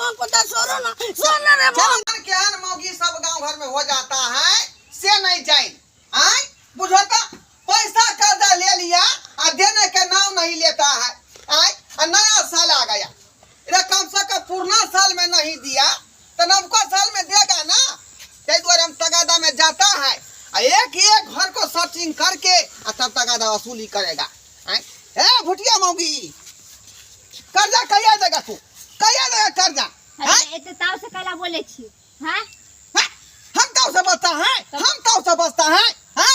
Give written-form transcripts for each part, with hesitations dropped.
मोह पता छोड़ो ना, छोड़ ना रे मोह। केहन मौगी सब गांव घर में हो जाता है से नहीं जाए आय बुझो तो पैसा कर्जा ले लिया आ देने के नाम नहीं लेता है आय। आ नया साल आ गया रे, कम से कम पुरना साल में नहीं दिया तो नवका साल में देगा ना। ताहि दुआरे हम तगादा में जाता है आ एक एक घर को सर्चिंग करके आ तब तगादा वसूली करेगा। आय ए भुटिया मौगी, कर्जा कहिया देगा तू, कहिया देगा कर्जा? अरे एते ताव से कैला बोले छी? हाँ? हाँ? हम ताव से बचता है, हम ताव से बचता है। हाँ?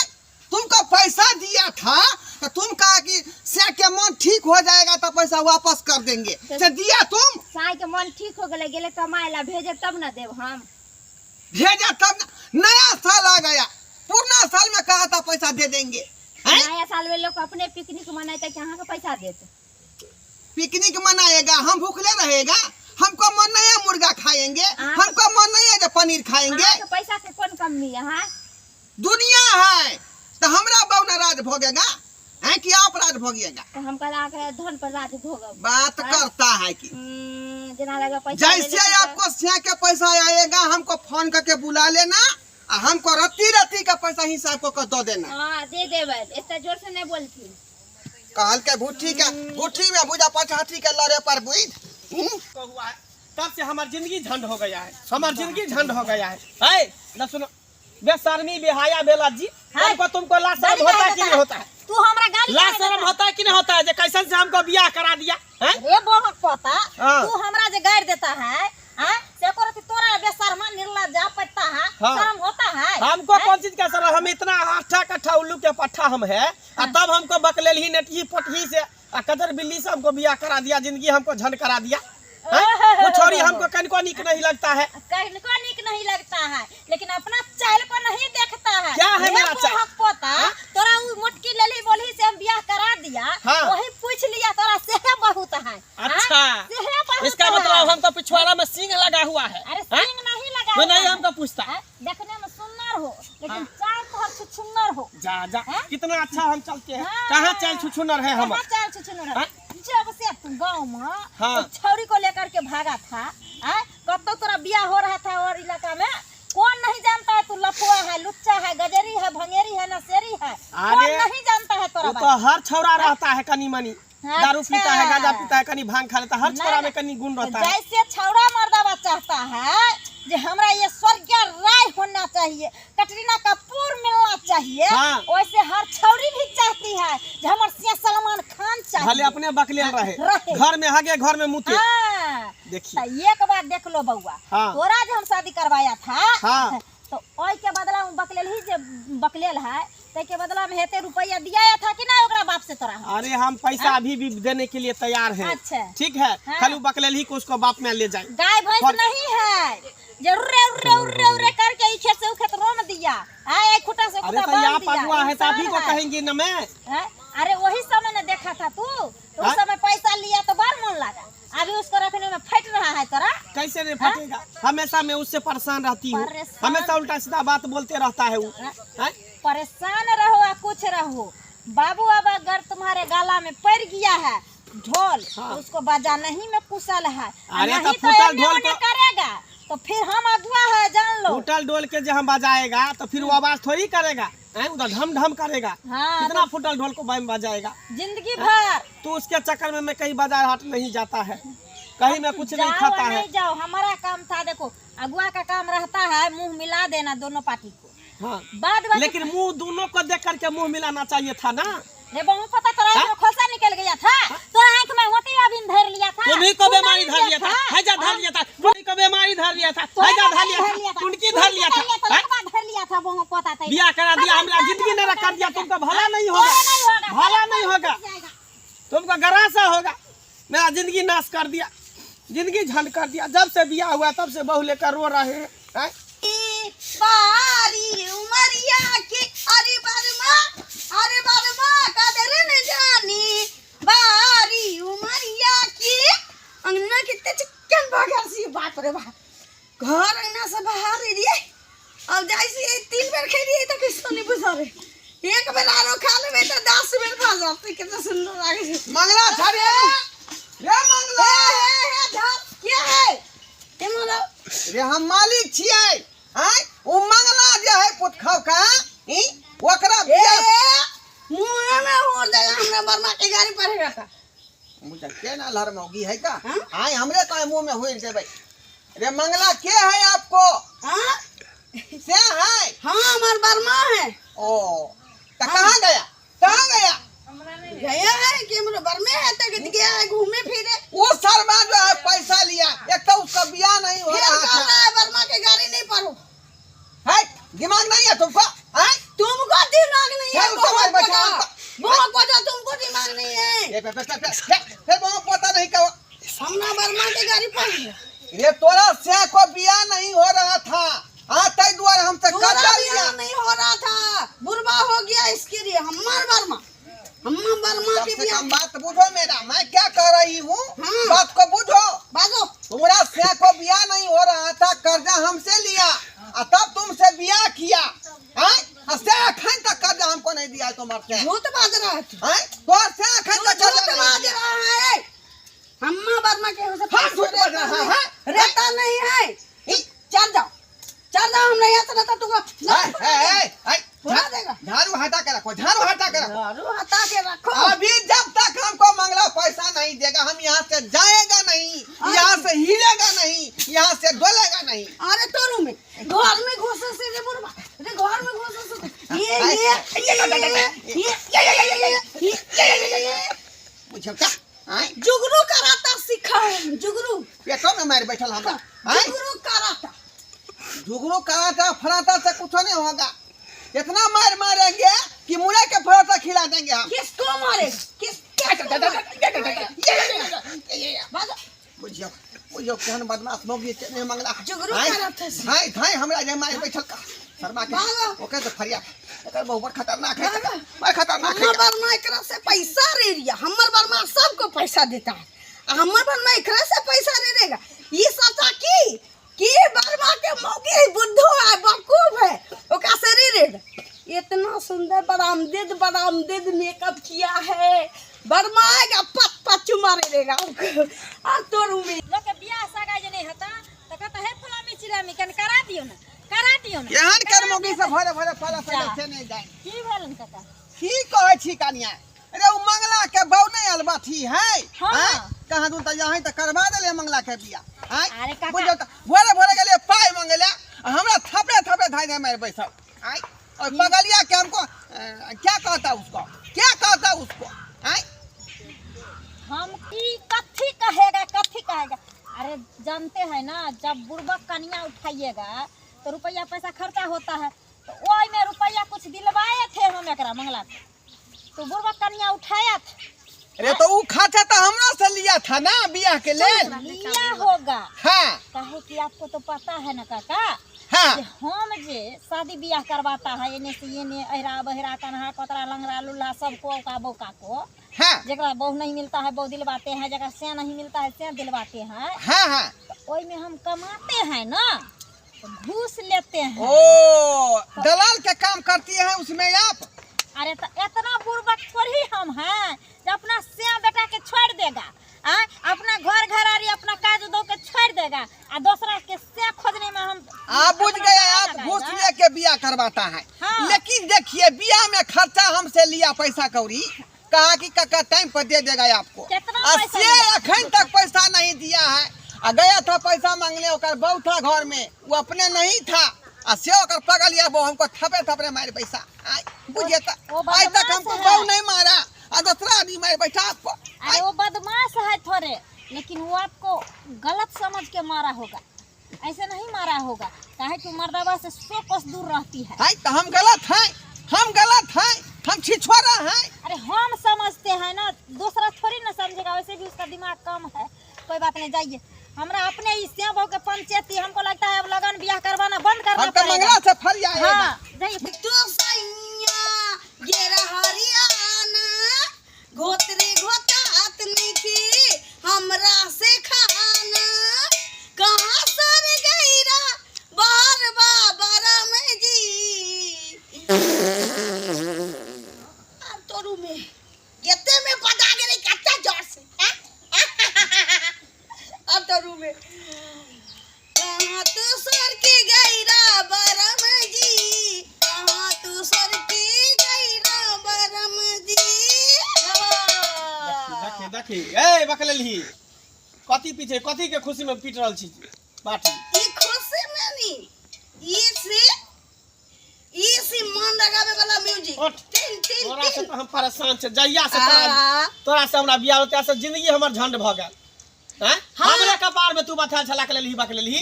तुमको पैसा दिया था तो तुम कहा कि से के मन ठीक हो जाएगा तो पैसा वापस कर देंगे, तो दिया तुम? साई के मन ठीक हो गेले, गेले कमाए ला, भेजे तब ना देब हम। भेजा तब ना। नया साल आ गया, पुरना साल में कहा था पैसा दे देंगे। हैं? नया साल में लोग अपने पिकनिक मनाते कि अहाँ के पैसा देते? पिकनिक मनाएगा, हम भूखले रहेगा? हमको मन नहीं है मुर्गा खाएंगे, हमको मन नहीं है जो पनीर खाएंगे। अहाँ के पैसा के कौन कमी है? हाँ? दुनिया है तो हमरा बहु नाराज भोगेगा हैं कि आप राज भोगिएगा? तो हम कल आके धन पर राज भोगब। बात हाँ? करता है कि जना लगा पैसा जैसे ले लेते तो- आपको सिया के पैसा आएगा हमको फोन करके बुला लेना आ हमको रत्ती रत्ती का पैसा हिसाब को कर दो देना। हाँ दे देबै, इतना जोर से नहीं बोलती। कहल के भूठी के भूठी में बुझा पछाठी के लड़े पर बुझ। हुआ है तब से हमार जिंदगी झंड हो गया है, हमार जिंदगी झंड हो गया है। है ना सुनो, बेशर्मी बेहाया बेलज्जी, तुमको तुमको ला शर्म होता है कि नहीं होता है? तू हमरा गाली ला काहे शर्म देता? होता है कि नहीं होता है? जे कैसन से हमको बियाह करा दिया हैं? रे बहक पोता, हाँ। तू हमरा जे गाली देता है, हाँ? से करती तोरा बेशर्मा निर्लज्जा पड़ता है, हाँ। शर्म होता है? हमको हैं? कौन चीज का शर्म? हम इतना आठा कट्ठा उल्लू के पट्ठा हम है, आ तब हमको बकलेल ही नेटही पटही से आ कदर बिल्ली से हमको बियाह करा दिया, जिंदगी हमको झंड करा दिया। हैं? वो छोरी हमको कनको निक नहीं लगता है। कनको निक नहीं लगता है, लेकिन अपना चाल को नहीं देखता है। क्या है रे मेरा चाल? बहक पोता, तोरा उ मोटकी लेली बोली से हम बियाह करा दिया, हाँ। वही पूछ लिया तोरा सेहे बहुत है। हाँ? अच्छा। सेहे बहुत इसका है। मतलब हमको पिछवाड़ा में सींग लगा हुआ है। अरे हाँ? सींग नहीं लगा वो हुआ नहीं है। हमको पूछता। हाँ? देखने में सुंदर हो, लेकिन चाल तोहर छुछुंदर हो। जा जा, हाँ? कितना अच्छा हम चलते हैं। हाँ। कहाँ चाल छुछुनर है हम? कहाँ चाल छुछुंदर है? हाँ? जब से तू गांव में हाँ। तो छौरी को लेकर के भागा था, हाँ? कब तो तोरा बियाह हो रहा था और इलाका में कौन नहीं जानता है तू लफुआ है, लुच्चा है, गजरी है, भंगेरी है, नशेरी है। कौन अरे, नहीं जानता है तोरा वो तो बारे? हर छौरा रहता है कनी मनी, अच्छा। दारू पीता है, गांजा पीता है, कनी भांग खा लेता है, हर ना, छौरा ना। में कनी गुण रहता है। जैसे छौरा मर्दावा चाहता है जे हमरा ये स्वर्गीय राय होना चाहिए, कटरीना कपूर मिलना चाहिए, हाँ। वैसे हर छौरी भी चाहती है जे हमर सिया सलमान खान चाहिए। भले अपने बकलेल रहे, रहे। घर में हगे घर में मुते। हाँ। देखिए। तो एक बात देख लो बउआ, हाँ। तोरा जो हम शादी करवाया था, हाँ। तो ओई के बदला में बकलेल ही जे बकलेल है, ते के बदला में हेते रुपया दिया था कि ना ओकरा बाप से तोरा? अरे हम पैसा अभी भी देने के लिए तैयार हैं। अच्छा। ठीक है, हाँ। खाली बकलेल ही को उसको बाप में ले जाए। गाय भैंस नहीं है जे उर्रे उर्रे उर्रे उर्रे करके ई खेत से ऊ खेत रोम दिया, आए ई खूटा से अरे खूटा तो बांध आप दिया। अगुआ है तो अभी को इंसान है। कहेंगी न मैं। हैं? अरे वही समय न देखा था तू, तो उस हाँ? समय पैसा लिया तो बड़ मन लगा, अभी उसको रखने में फट रहा है तोरा। कैसे नहीं फटेगा? हमेशा मैं उससे परेशान रहती हूँ, परेशान। हमेशा उल्टा सीधा बात बोलते रहता है वो। हाँ? हैं? परेशान रहो या कुछ रहो बाबू, अब अगर तुम्हारे गला में पड़ गया है ढोल, हाँ। तो उसको बजाने ही में कुशल है। अरे नहीं तो तो फूटल एने ढोल ओने को- करेगा तो फिर हम अगुआ है, जान लो। फूटल ढोल के जब हम बजाएगा तो फिर वो आवाज थोड़ी करेगा, हैं? उधर ढम ढम करेगा। हाँ, कितना फूटल ढोल को बैम बजाएगा जिंदगी भर। तो उसके चक्कर में मैं कहीं बाजार हाट नहीं जाता है, कहीं मैं कुछ नहीं जाओ खाता है। नहीं जाओ, हमारा काम था देखो, अगुआ का काम रहता है मुंह मिला देना दोनों पार्टी को। हाँ। बाद बाकी लेकिन मुंह दोनों को देख करके मुंह मिलाना चाहिए था ना। रे बहु पता तोरा आँख में खोलसा निकल गया था, तोरा आँख में होती अभी धर लिया था। तुम्ही को तू बीमारी नहीं धर लिया था, हैजा धर लिया था, तुम्ही को बीमारी धर लिया था, तोरा हैजा धर लिया धर था, लिया था, टुनकी धर लिया था, था, हैं? लकवा धर लिया था, बहु पता था। बियाह करा दिया हमरा, जिंदगी नरक कर दिया तुमको, भला नहीं होगा, तोरा नहीं होगा, भला नहीं होगा, तुमको गरासा होगा। मेरा जिंदगी नाश कर दिया, जिंदगी झंड कर दिया। जब से बियाह हुआ तब से बहू लेकर रो रहे हैं, हैं? बारी उमरिया के, अरे बरमा, अरे बरमा कदर न जानी, बारी उमरिया के। अंगना कितने चिकन भागा सी, बाप रे बाप, घर अंगना से बाहर रहिए। अब जाई सी 3 बेर खेलिए तो किसको नहीं बुझा रे, एक बेर आरो खा लेबे तो 10 बेर खा जाते। कितना सुंदर लागे छे। मंगला छरे रे मंगला। हे, हे, हे, धर, के है? रे हम मालिक छियै आय ओ मंगला जे है पुतखौ का ई ओकरा ए बियाह मुँह में उड़ देगा हमरा बर्मा के गाड़ी पड़ेगा का मुझे के ना लहर मौगी है का हाँ? आय हमरे कहे मुंह में हुई देबै रे मंगला के है आपको हाँ से है हाँ हमार बर्मा है ओ त कहाँ गया कहाँ गया गया है कि हमरो बर्मे है तो गया है घूमे फिरे वो शर्मा जो है पैसा लिया एक तो उसका बियाह नहीं हो फिर रहा कह था रहा है बर्मा के गाड़ी नहीं पढ़ो है दिमाग नहीं है तुमको है तुमको दिमाग नहीं है फिर उसको बहुत मार बचा बचा बहुत बचा तुमको दिमाग नहीं है ये पे पे पे फिर वहाँ पोता नहीं कहो हमना बर्मा के गाड़ी पढ़ रे तोरा से को बियाह नहीं हो रहा था हाँ तय द्वारे हमसे तोरा कर्जा लिया बियाह नहीं हो रहा था बुरबा हो गया इसके लिए हमार बर्मा हम बर्मा कम के से बियाह कम बात बुझो मेरा मैं क्या कह रही हूँ हाँ। बात को बुझो बाजो तुम्हारा से को बियाह नहीं हो रहा था कर्जा हमसे लिया और तब तुमसे बियाह किया हाँ और से अखन तक कर्जा हमको नहीं दिया तुम्हारे से झूठ बाज रहा है तू हाँ तोहर से अखन तू तक कर्जा झूठ नहीं बाज दिया। रहा है हम्मा बर्मा के उसे हाँ, झूठ बाज रहा है। रहता नहीं है ई, चल जाओ चल जाओ हम नहीं आता रहता तुमको है, है, है, है, फुला देगा। झाड़ू हटा के रखो झाड़ू हटा के रखो झाड़ू हटा के रखो अभी जब तक हमको मंगला पैसा नहीं देगा हम यहाँ से जाएगा नहीं यहाँ से हिलेगा नहीं यहाँ से डोलेगा नहीं अरे तोरू में घर में घुसे से रे बुढ़वा रे घर में घुसे से ये ये ये ये ये ये ये बुझल का आय जुगनू कराता सीखा है जुगनू पेटो में मार बैठल हमरा आय जुगनू कराता झुगरू कराता फराता से कुछ नहीं होगा इतना मार मारेंगे कि मुड़े के पराठा खिला देंगे हम किसको मारे किस किसको मारे? बाजो बुझियो बुझियो केहन बदमाश मौगी के नहीं मंगला जुगरू आय, कराता से। हाय धाय हमरा जे मार बैठल का शर्मा के भागो। ओके तो फरिया एकर बहुत बड़ खतरनाक है भागो। बड़ खतरनाक है हमर बर्मा एकरा से पैसा ले लिया हमर बर्मा सबको पैसा देता है आ हमर बर्मा एकरा से पैसा ले लेगा ये सोचा की कि बर्मा के मौगी बुद्धू है बेवकूफ है ओकरा से रे रे इतना सुंदर बरामदेद बरामदेद मेकअप किया है बर्मा आएगा पट पट चुमा रे देगा आ तोरू में लोग के बियाह सगाई जे नहीं होता तो कहता है फलामी चिलामी कन करा दियो ना करा दियो ना केहन कर मौगी से भरे भरे पाला जा। से नहीं जाए की भेलन काका की कहै छी कनिया अरे उ मंगला के बौ नहीं अलबथी है हाँ। हैं? कहाँ दूर त यहाँ त करवा देले मंगला के बियाह हैं? अरे काका। बुझियौ त भोरे भोरे गेलियै पाइ मंगले आ हमरा थपड़े थपड़े धाइ धाइ मारि बैसल आँय और पगलिया के हमको क्या कहता उसको क्या कहता उसको आँय हम की कथी कहेगा कथी कहेगा अरे जानते हैं ना जब बुड़बक कनिया उठाइएगा तो रुपया पैसा खर्चा होता है तो ओई में रुपया कुछ दिलवाए थे हम एकरा मंगला के तो बुड़बक कनिया उठाया था अरे तो उ खर्चा तो हमरा से लिया था ना बियाह के लेल लिया होगा हाँ काहे कि आपको तो पता है ना काका हाँ जे हम जे शादी बियाह करवाता है एने से एने अहरा बहरा कन्हा कतरा लंगड़ा लुल्हा सबको औका बौका को हाँ जकरा बहू नहीं मिलता है बहू दिलवाते हैं जकरा से नहीं मिलता है से दिलवाते हैं हाँ हाँ तो ओई में हम कमाते हैं ना तो घूस लेते हैं ओ दलाल के काम करती है उसमें आप अरे तो इतना बुड़बक थोड़ी हम हैं जो अपना सिया बेटा के छोड़ देगा आ अपना घर घरारी अपना काज दो के छोड़ देगा आ दूसरा के सिया खोजने में हम आप बुझ अपना गए कहाँ आप लगाएगा? घूस लेके बियाह करवाता है हाँ। लेकिन देखिए बियाह में खर्चा हमसे लिया पैसा कौड़ी कहा कि काका टाइम पर दे देगा आपको कितना आ पैसा से लिया? अखन तक पैसा नहीं दिया है आ गया था पैसा मांगने ओकर बहू था घर में वो अपने नहीं था आ से ओकर पगल या बहू हमको थपे थपड़े मारे पैसा आय बुझिए त वो आज तक बदमाश हमको है। बहू नहीं मारा आ दूसरा आदमी मारे बैठा आपको अरे वो बदमाश है थोड़े लेकिन वो आपको गलत समझ के मारा होगा ऐसे नहीं मारा होगा काहे कि मर्दावा से 100 कोस दूर रहती है है तो हम गलत हैं हम गलत हैं हम छिछोरा हैं अरे हम समझते हैं ना दूसरा थोड़ी ना समझेगा वैसे भी उसका दिमाग कम है कोई बात नहीं जाइए हमरा अपने इस श्याम के पंचायती हमको लगता है अब लगन ब्याह करवाना बंद करना हम तो पड़ेगा मंगला से फर जाएगा हाँ जाइए तो सैया गेरा हरियाणा घोतरे घोतात नइखे हमरा से खाना कहाँ सर गईरा बार बाबर में जी अब तोरू में गेते में पता गेलै कच्चा जोर से अब तोरू में कहाँ तू सरकी गैरा बरम जी, कहाँ तू सरकी गैरा बरम जी। देखी देखी ए बकलेलही, कथी पीछे कथी के खुशी में पीट रहल छी बाटी? ई खुशी में नी, ई से ई से मन लगावे वाला म्यूजिक। उठ। तीन तीन तोरा से तीन। तो हम परेशान छे, जहिया से तोरा आ, तोरा से हमरा बियाह होते से जिंदगी हमर झंड भ गेल। हैं? हाँ। हमरे कपार में तू बथा छला के लेलही बकलेलही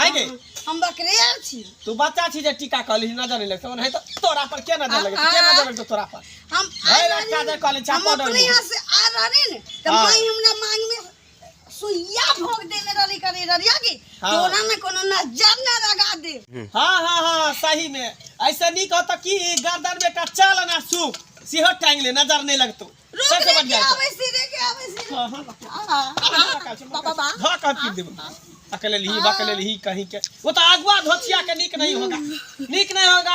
आइ गे। हम बकरे छी। तू बच्चा छी जे टीका कहली नजर नहीं लगतो, नहीं तो तोरा पर के नजर लगे, के आ, नजर लगतो तोरा पर? हम भाई, आ रक्षा रहनी- दे कॉलेज, हम चापा अपने डर यहाँ से आ रहनी न त हाँ। माई हमरा मांग में सुइया भोग देने रहली करे ररिया की हाँ। तोरा में कोनो नजर ना लगा दे। हाँ हाँ हाँ सही में ऐसा नहीं कहता कि गर्दन में का चल ना सूप सिहो टांग ले, नजर नहीं लगतो। रुक सबसे रे के बढ़िया है। आवे सिरे के आवे सिरे। हाँ, हाँ। आ, आ, बाबा बा। धो कह पी देबो। अकेले ली बकले ली कहीं के वो तो अगुआ धोचिया के नीक नहीं होगा, नीक नहीं होगा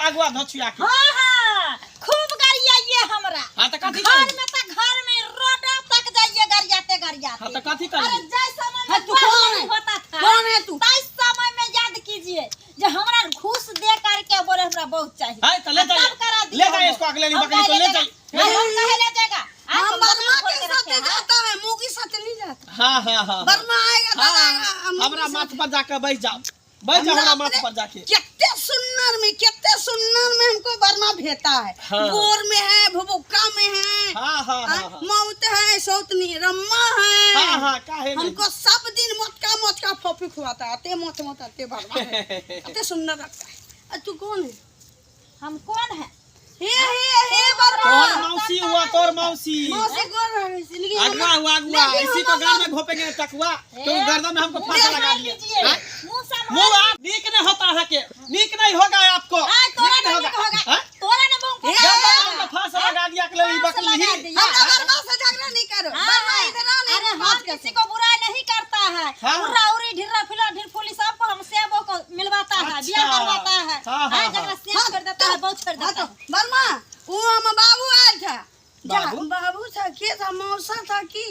अगुआ धोचिया के। हाँ हाँ खूब गरियाइए हमरा। हाँ तो कथी घर करी? में तो घर में रोड तक जाइए गरियाते गरियाते। हाँ तो कथी अरे करी? जय समय हाँ, में तू कौन पढ़ाई है? होता था, कौन है तू? तै समय में याद कीजिए जो हमरा घूस दे करके बोले हमरा बहुत चाहिए। हाँ, तो ले तब जाइए। करा दिया ले जाइए हमको। इसको अगले हम बकरी को काहे ले ले जाइए। जाएगा? हम काहे ले जाएगा? आज हम तो बर्मा दुकान खोल के के साथ रखे हैं। जाता है, मुँह के साथ नहीं जाता। हाँ हाँ हाँ बर्मा आएगा तब हाँ, आएगा, हम हमरा मुँह के माथ साथ। पर जाके बैठ जाओ, बैठ जाओ हमरा माथ पर जाके। कितने सुन्नर में हमको बर्मा भेटा है। हाँ। गोर में है, भुबुक्का में है, हाँ, हाँ, हाँ, हाँ। मौत है, सौतनी रम्मा है। हाँ, हाँ, काहे नहीं? हमको सब दिन मोटका मोटका फोफी खुआता है, अते मोट मोट अते बर्मा है, अते सुंदर लगता है। अ तू कौन है? हम कौन है? हे हे हे बर्मा। तोर मौसी हुआ, तोर मौसी। मौसी कौन है? लेकिन अगुआ हुआ, अगुआ। लेकिन इसी को हम गाल में घोपेंगे तकुआ, तो ए, गर्दन में हमको मुंह फांसा लगा संभाल दिए। लीजिए। हाँ? मुंह संभाल मुंह आप नीक नहीं होता है के, नीक नहीं होगा आपको। हाँ, तोरा नीक नहीं नहीं होगा। होगा। हाँ? तोरा ना मुंह को ए, गर्दन में होगा। हमको फांसा लगा दिया, अगले फांसा बकली लगा ही। दिया। हमरा बर्मा से झगड़ा नहीं करो। हाँ। बर्मा इधर आ नहीं, अरे बात हम कर किसी को बुरा नहीं करता है। हाँ। उर्रा उरी ढिर्रा फिला ढिर फुली सबको हम सेबो को मिलवाता है, अच्छा। बियाह करवाता है। हाँ, हाँ, हाँ, हाँ। जगह सेब कर देता है, बहुत कर हाँ देता तो है। बर्मा, वो हम बाबू आयल था। बाबू? बाबू था के था, मौसा था की?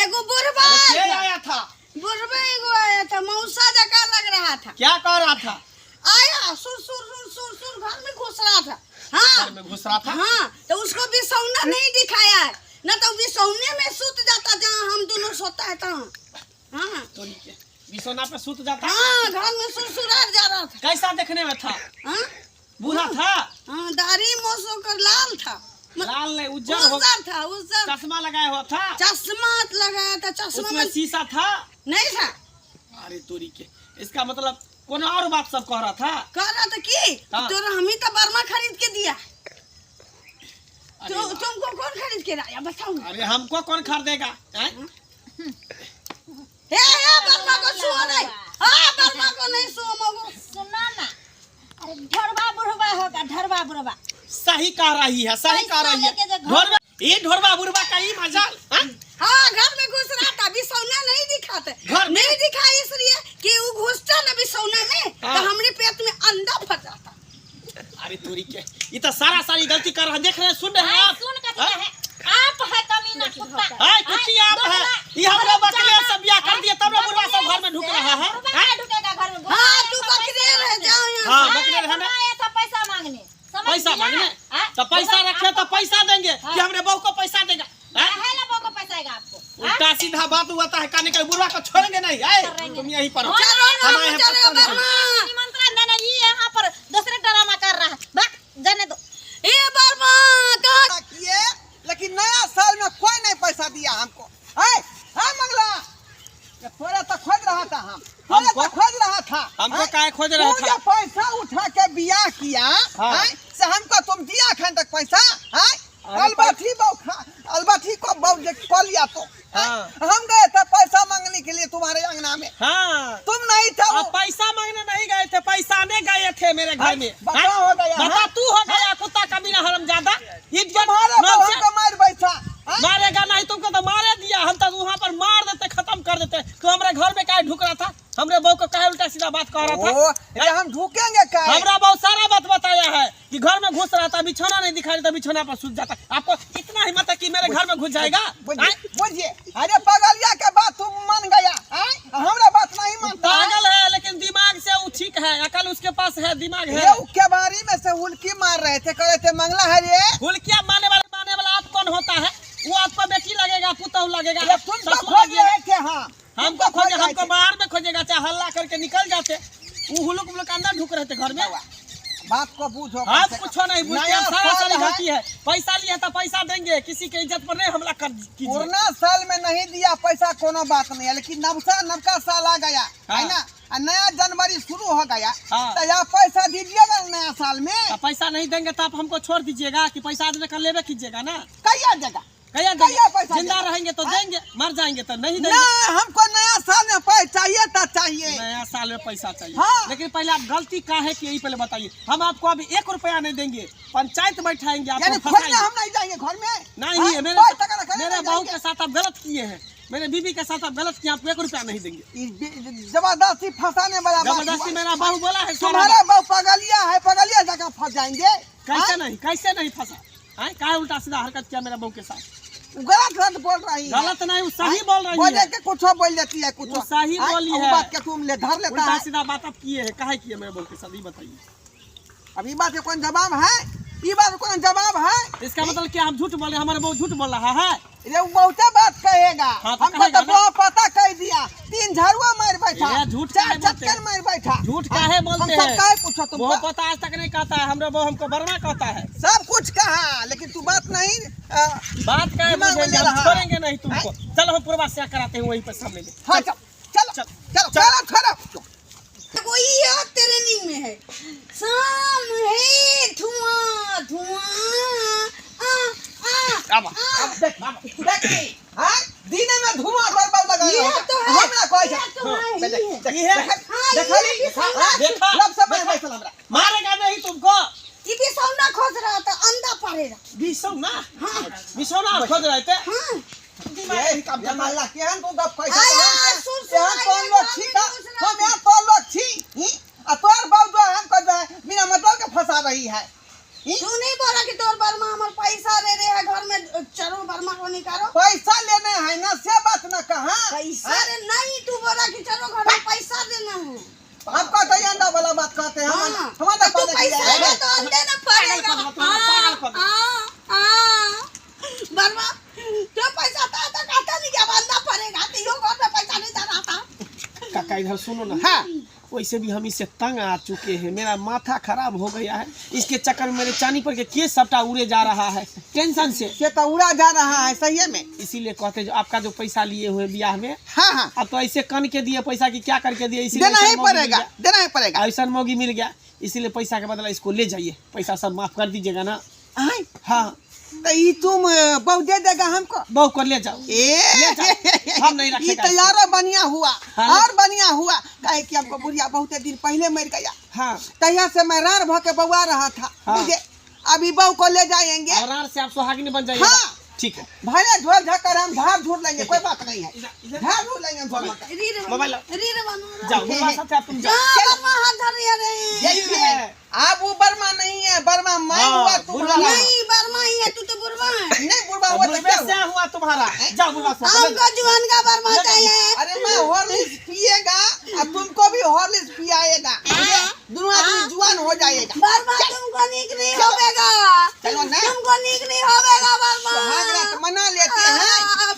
एगो बुढ़बा अरे आयल के था। आया था? बुढ़बा एगो आया था, मौसा जका लग रहा था। क्या कह रहा था? आया सुर सुर सुर सुर सुर घर में घुस रहा था। हाँ। घर में घुस रहा था? हाँ, तो उसको बिसौना नहीं दिखाया है ना, तो बिसौने में सूत जाता जहाँ हम दोनों सोता है तहाँ। हाँ। तो नीचे बिसौना पे सूत जाता? हाँ, घर में सुरसुरार जा रहा था। कैसा देखने में था? हाँ? बूढ़ा था? हाँ, दाढ़ी मोसो कर लाल था। लाल नहीं, उज्जर हो। उज्जर था, उज्जर। चश्मा लगाया हुआ था? चश्मा लगाया था, चश्मा उसमें में शीशा था? नहीं था। अरे तोरी के, इसका मतलब कोनो और बात सब कह रहा था? कह रहा था कि हाँ। तो हम ही तो बर्मा खरीद के दिया। अरे तो वाह। तुमको कौन खरीद के लाया बताओ? अरे हमको कौन खरीदेगा? हैं? हे हे बर्मा को छुओ नहीं। हाँ, बर्मा को नहीं छुओ मगो। सुना ना, अरे ढोरबा बुढ़बा होगा, ढोरबा बुढ़बा। सही कह रही है, सही कह पैसा रही है। लेके जो घर ढोरबा, ये ढोरबा बुढ़बा का ही मजा, हाँ? हाँ, घर में घुस रहा था, बिसौना नहीं दिखाते। घर में? नहीं दिखा इसलिए कि वो घुसता ना बिसौना में, हाँ। तो हमरे पेट में अंडा फट जाता। अरे तोरी के, ये तो सारा सारी गलती कर रहा है, देख रहे हैं, सुन रहे हैं हाँ, आप? सुन कथी हाँ? है? आप है कमीना कुत्ता। हाँ, कुत्ती आप है। ये हमरा बकरे से बियाह कर दिए, तब ना बुढ़वा सब घर में ढुक रहा है। बुढ़वा हाँ? ढुकेगा घर में। हाँ, तू बकरे रह जाओ यहाँ। हाँ, बकरे रह ना। आया था पैसा मांगने। समझ पैसा लिया? मांगने? हाँ? तो पैसा बुढ़वा रखे तो आपको पैसा देंगे हाँ। कि हमरे बहू को पैसा देगा? हाँ? काहे ला बहू को पैसा आएगा आपको? हाँ? उल्टा सीधा बात हुआ है, कहने के बुढ़वा को छोड़ेंगे नहीं। आए, करेंगे। तुम यहीं पर हो। चलो ना, हम आए हैं चलो पत्थर लेकर। बर्मा। निमंत्रण देना, ये यहाँ पर दूसरे ड्रामा कर रहा है। भाग, जाने दो। ए बर्मा, कहाँ किए, लेकिन नया साल में कोई नहीं पैसा दिया हमको। है, है मंगला, ये थोड़ा तो खोज रहा था हम, थोड़ा हमको? तो खोज रहा था। हमको हैं? काहे खोज रहा तू था? जो पैसा उठा के बियाह किया, हाँ। हैं? से हमको तुम दिया खान तक पैसा, हैं? अरे अलबथी बहू खा, अलबथी को बहू जे कह लिया तो, हैं? हाँ। हम गए थे पैसा मांगने के लिए तुम्हारे अंगना में, हाँ। तुम नहीं थे वो। आप पैसा मांगने नहीं गए थे, पैसा ने गए थे मेरे घर में। बता हाँ? हो गया, बता हाँ? तू हो गया कुत्ता कमीना हरामजादा। इज्जत तुम्हारे नाम बहू से को मार बैठा, हाँ? मारेगा नहीं तुमको तो मारे दिया, हम तो वहाँ पर मार देते, खत्म कर देते। तू हमारे घर में काहे ढुक रहा था? हमरे बहू को काहे उल्टा सीधा बात कह रहा था? ओ, ये हम ढुकेंगे काहे? हमरा बहू सारा बात बताया है कि घर में घुस रहा था, बिछौना नहीं दिखा रहा था, बिछौना पर सूत जाता। आपको इतना हिम्मत है कि मेरे घर में घुस जाएगा? बुझिए, बुझिए। अरे पगलिया के बात तुम मान गया, हाँ? हमरा दिमाग है? ये उ केबाड़ी में से हुलकी मार रहे थे, कह रहे थे मंगला है रे। हुलकिया मारने वाला आप कौन होता है? वो आपको बेटी लगेगा, पुतहू लगेगा, ये तुमको ससुर खोज लगेगा। रहे थे हम। हमको तुमको खोजे? रहे हमको थे। बाहर में खोजेगा, चाहे हल्ला करके निकल जाते। वो हुलुक मुलुक अंदर ढुक रहे थे घर में। बात को बूझो। कम आप से कम। कुछ नहीं बुझते। नया आप सारा साल सारी है। गलती है। पैसा लिए तो पैसा देंगे, किसी के इज्जत पर नहीं हमला कर कीजिए। पुरना साल में नहीं दिया पैसा, कोनो बात नहीं है, लेकिन नवसा नवका साल आ गया हाँ। है ना, आ नया जनवरी शुरू हो गया, हाँ। तो यह पैसा दीजिएगा नया साल में। तो पैसा नहीं देंगे तो आप हमको छोड़ दीजिएगा कि पैसा आज कर लेबे कीजिएगा ना? कहिया देगा? कहिया कहिया देंगे? पैसा जिंदा देगा? रहेंगे तो हाँ? देंगे, मर जाएंगे तो नहीं देंगे। ना, हमको नया साल में पैसा चाहिए तो चाहिए। नया साल में पैसा चाहिए? हाँ। लेकिन पहले आप गलती का है कि यही पहले बताइए। हम आपको अभी 1 रुपया नहीं देंगे, पंचायत बैठाएंगे यानी आपको, घर में फंसाएंगे। हम नहीं जाएंगे घर में। नहीं हाँ? है मेरे पैसा का रखा मेरे नहीं बहू जाएंगे। के साथ आप गलत किए हैं, मेरे बीवी के साथ आप गलत किए, आपको 1 रुपया नहीं देंगे। ई जबरदस्ती फंसाने वाला बात जबरदस्ती हुआ। मेरा बहू बोला है सारा तुम्हारा बात। बहू पगलिया है, पगलिया जगह फंस जाएंगे। कैसे? हाँ? नहीं, कैसे नहीं फंसा है? काहे उल्टा सीधा हरकत किया मेरा बहू के साथ? गलत गलत बोल रही है। गलत नहीं, वो सही बोल रही बोले है। के कुछ बोल देती है कुछ। वो सही हाँ? बोली वो है। बात के तुम ले धर लेता उल्टा है। सीधा बात आप किए हैं, काहे किए मेरे बहू के साथ, ये बताइए। अब ये बात के कौन जवाब है? ये बात के कौन जवाब है? इसका मतलब क्या हम झूठ बोले? हमारे बहू झूठ बोल रहा है? ये बहुते बात कहेगा। हाँ, तो हमको कहेगा तो ना। बहुत पता कह दिया, तीन झाड़ुआ मार बैठा, ये झूठ चार काहे बोलते चक्कर हैं? मार बैठा। झूठ काहे बोलते हम सब हैं? काहे पूछो वो तुमको? पता आज तक नहीं कहता है, हमरे बहू हमको बर्मा कहता है। सब कुछ कहा, लेकिन तू बात नहीं बात का दिमाग में ले हम रहा है। छोड़ेंगे नहीं तुमको। चलो, हम पूर्वा से कराते हैं वहीं पर सामने में। हाँ, चल चलो। चल, चलो चलो चलो। कोई याद ट्रेनिंग में है, शाम है, धुआं धुआं आ आ आबा, आ। देख देख, हाँ, दिने में धुआं गड़बड़ लगा ये तो है। हमरा कहै छै। ये तो है, देख, ही है। देख, ये है। देख, हाँ, देख, ये भी देखा, सुना। देखा, लब से मैं बैठल हमरा। मारेगा नहीं तुमको। ये बिसौना खोज रहा था, अंडा पड़ेगा। बिसौना? हाँ। बिसौना खोज रहे थे? हाँ। दिमाग नहीं काम ये करता। मल्ला केहन तू गप कहै छै? आया, केहन सुन, सुन, केहन तोर आया, लोग छी गाली का? दूसरा। हम यहाँ तोर लोग छी ही? आ तोर बहू जो है हमको जो है बिना मतलब के फंसा रही है ही? तू नहीं बोला कि तोर बर्मा हमार पैसा ले रहे है घर में, चलो बर्मा को निकालो। पैसा लेने है ना, से बात न कहा। पैसा रे नहीं, तू बोला कि चलो घर में पैसा देना है। हमको तो ये अंडा वाला बात कहते हैं। हम हाँ। हमारा तो तू पैसा दे तो अंडे ना पड़ेगा। पागल कर दो, पागल कर दो। हाँ, हाँ। बर्मा जो पैसा था तो कहता नहीं कि अब अंडा पड़ेगा, तो यो घर में पैसा नहीं दे रहा था। काका, इधर सुनो ना। हाँ। वैसे भी हम इससे तंग आ चुके हैं, मेरा माथा खराब हो गया है। इसके चक्कर में मेरे चानी पर के केस सबटा उड़े जा रहा है टेंशन से। से तो उड़ा जा रहा है सही में। इसीलिए कहते जो आपका जो पैसा लिए हुए ब्याह में, हाँ हाँ अब तो ऐसे कन के दिए पैसा की क्या करके दिए, इसीलिए देना ही ऐसा मौगी मिल पड़ेगा, गया। देना ही पड़ेगा। ऐसा मौगी मिल गया, इसीलिए पैसा के बदला इसको ले जाइए, पैसा सब माफ कर दीजिएगा ना। आय, हाँ। तो ये तुम बहू दे देगा हमको? बहू को ले जाओ। ए ले जाओ, हम नहीं ये रखेगा तो यारो बढ़िया हुआ। हाँ। और बढ़िया हुआ काहे कि हमको बुढ़िया बहुत दिन पहले मर गया। हाँ। तहिया से मैं रार भ के बउआ रहा था। हाँ। मुझे अभी बहू को ले जाएंगे। और रार से आप सुहागिनी बन जाइएगा। हाँ। ठीक है। भले झोल झकर हम झाड़ झूर लेंगे, कोई बात नहीं है। इधर इधर। झाड़ झूर लेंगे हम झोल झकर। रीर मोबाइल लाओ। रीर बनो। जाओ बुढ़वा साथ आप तुम जा। जाओ। बर्मा हाथ धर रहे। देखिए, अब वो बर्मा नहीं है, बर्मा मैं हाँ, हुआ बुढ़वा। तुम्हारा। नहीं, बर्मा ही है, तू तो बुढ़वा है। नहीं, बुढ़वा हुआ तो बुढ़वे क्या से हुआ? हुआ तुम्हारा, जाओ बुढ़वा साथ। हमको जुआन का बर्मा चाहिए। अरे मैं हॉर्लिक्स पिएगा और तुमको भी हॉर्लिक्स पियाएगा, दोनों आदमी जुआन हो जाएगा। बर्मा तुमको नीक नहीं होवेगा। चलो ना। तुमको नीक नहीं होवेगा बर्मा। सुहाग रात मना लेते हैं। हाँ,